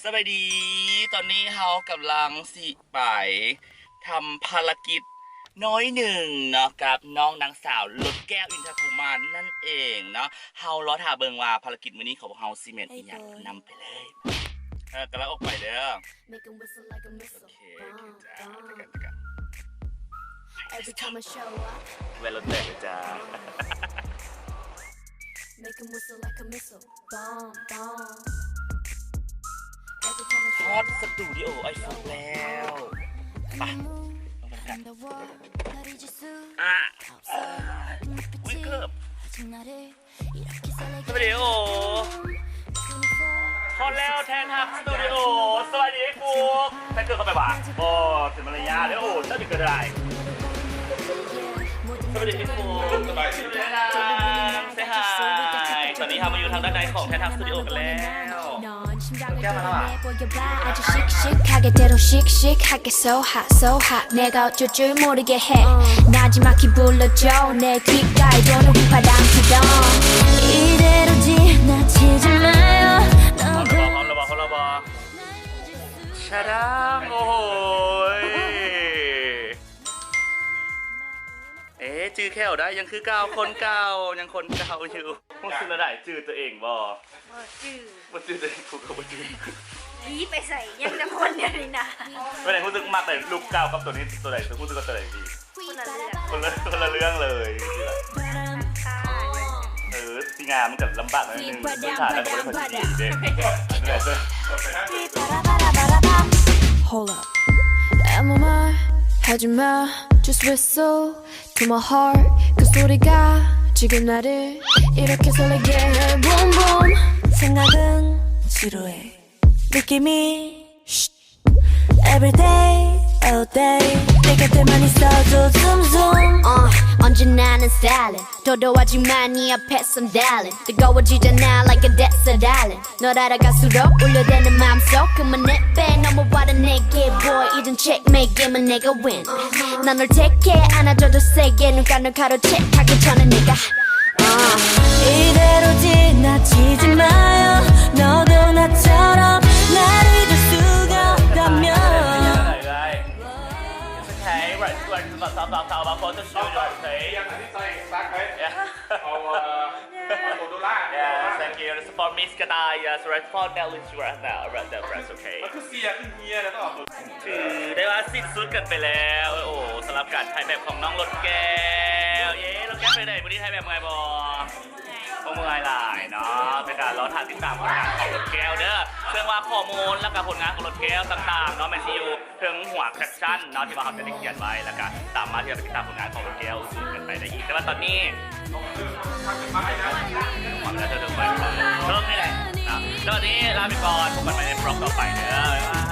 ສະບາຍດີ ຕອນນີ້ເຮົາກຳລັງຊິໄປທຳພາລະກິດໜ້ອຍໜຶ່ງເນາະ ກັບນ້ອງນາງສາວລົດແກ້ວ ອິນທະກຸມານ ນັ້ນເອງເນາະ. ເຮົາລໍຖ້າເບິ່ງວ່າພາລະກິດມື້ນີ້ຂອງພວກເຮົາຊິແມ່ນອີ່ຫຍັງ. ນຳໄປເລີຍ. ເອີ ກຳລັງອອກໄປເດີ. ໂອເຄ ເຈີກັນ ເຈີກັນ. ແວ່ນລົດແຕກເລີຍຈ້າ. ຮອດສະຕູດິໂອອ້າຍຟຸກແລ້ວ. ໄປ ລົງໄປນຳກັນ. ອ່າ ເອີ ເວກເກີບ. ສະຕູດິໂອ ຮອດແລ້ວ ແທນຮັກສະຕູດິໂອ. ສະບາຍດີອ້າຍຟຸກ. ໃສ່ເກີບເຂົ້າໄປຫວາ? ບໍ່ເປັນມາລະຍາດເດີ. ໂອ້ ເຈົ້ານີ້ກໍໄດ້. ສະບາຍດີອ້າຍຟຸກ. ສະບາຍດີ. ເຊຮາຍ. ຕອນນີ້ເຮົາມາຢູ່ທາງດ້ານໃນຂອງແທນຮັກສະຕູດິໂອກັນແລ້ວ. ແກ້ວມາແລ້ວຫວາ? ܫະດັງ. ໂອ້ໂຫຍ ເອ ຈື່ແຂ້ວໄດ້ ຍັງຄືເກົ່າ ຄົນເກົ່າ ຍັງຄົນເກົ່າຢູ່. ຮູ້ສຶກແນວໃດ? ຈື່ຕົວເອງບໍ່? ບໍ່ຈື່ ບໍ່ຈື່ຕົວເອງ ກູກໍບໍ່ຈື່. ດີໄປໃສ ຍັງແຕ່ຄົນດຽວນີ້ນະ. ເມື່ອໃດຮູ້ສຶກມັກໃດ ລຸກກ້າວກັບຕົວນີ້ ຕົວໃດ ຮູ້ສຶກວ່າຕົວໃດດີ? ຄົນລະເລື່ອງ ຄົນລະ ຄົນລະເລື່ອງເລີຍ. ເອີ ຊິງາມມັນກໍລຳບາກໜ້ອຍໜຶ່ງ ພື້ນຖານແລ້ວກໍບໍ່ໄດ້ຄ່ອຍຊິດີເດ້. Hold up. 아무 말 하지 마. Just whistle to my heart. 그 소리가 지금 나를 이렇게 설레게 해. Boom boom. 생각은 지루해. 느낌이 Every day, all day. 내 곁에만 있어도 zoom zoom. 어, 언제나 난 styling. 도도하지만 네 앞에선 darling. 뜨거워지잖아 like a desert island. 널 알아갈수록 울려대는 마음속 그만 내빼. 넘어와라 내게 boy. 이젠 checkmate이면 내가 win. 난 널 take 해 안아줘도 세게. 눈가 널 가로채. 가기 전에 내가 어. 이대로 지나치지 마요. 너도 나처럼 날 잊을 수가 없다면. It's okay. Right, right. Stop, stop, stop, stop. I'll put the shoe on your face. ເອົາ ເອີ ໂຕໂດລາ. Yeah, thank you. This is for Miss Katai. Yes, right for that list right now. Right there, that's okay. ມັນຄືເສຍຄືເຮຍແລ້ວຕ້ອງເອົາໂຕ ຖືໄດ້ວ່າສິ້ນສຸດກັນໄປແລ້ວ. ໂອ້ ສຳລັບການຖ່າຍແບບຂອງນ້ອງລົດແກ້ວ. ເຢ້ ລົດແກ້ວເປັນໃດ? ມື້ນີ້ຖ່າຍແບບເມື່ອຍບໍ່? ບໍ່ເມື່ອຍຫຼາຍເນາະ. ເປັນການລໍຖ້າຕິດຕາມຜົນງານຂອງລົດແກ້ວເດີ. ເຊິ່ງວ່າຂໍ້ມູນ ແລ້ວກະຜົນງານຂອງລົດແກ້ວຕ່າງໆເນາະ ແມ່ນຊິຢູ່ເທິງຫົວ caption ເນາະ ທີ່ວ່າເຮົາຈະໄດ້ຂຽນໄວ້ ແລ້ວກະຕາມມາທີ່ເຮົາໄປຕິດຕາມຜົນງານຂອງລົດແກ້ວອື່ນໆກັນໄປໄດ້ອີກ. ແຕ່ວ່າຕອນນີ້ ເຖິງນີ້ແຫຼະເນາະ. ແຕ່ຕອນນີ້ລາໄປກ່ອນ. ພົບກັນໃໝ່ໃນ vlog ຕໍ່ໄປເດີ. ບາຍບາຍ.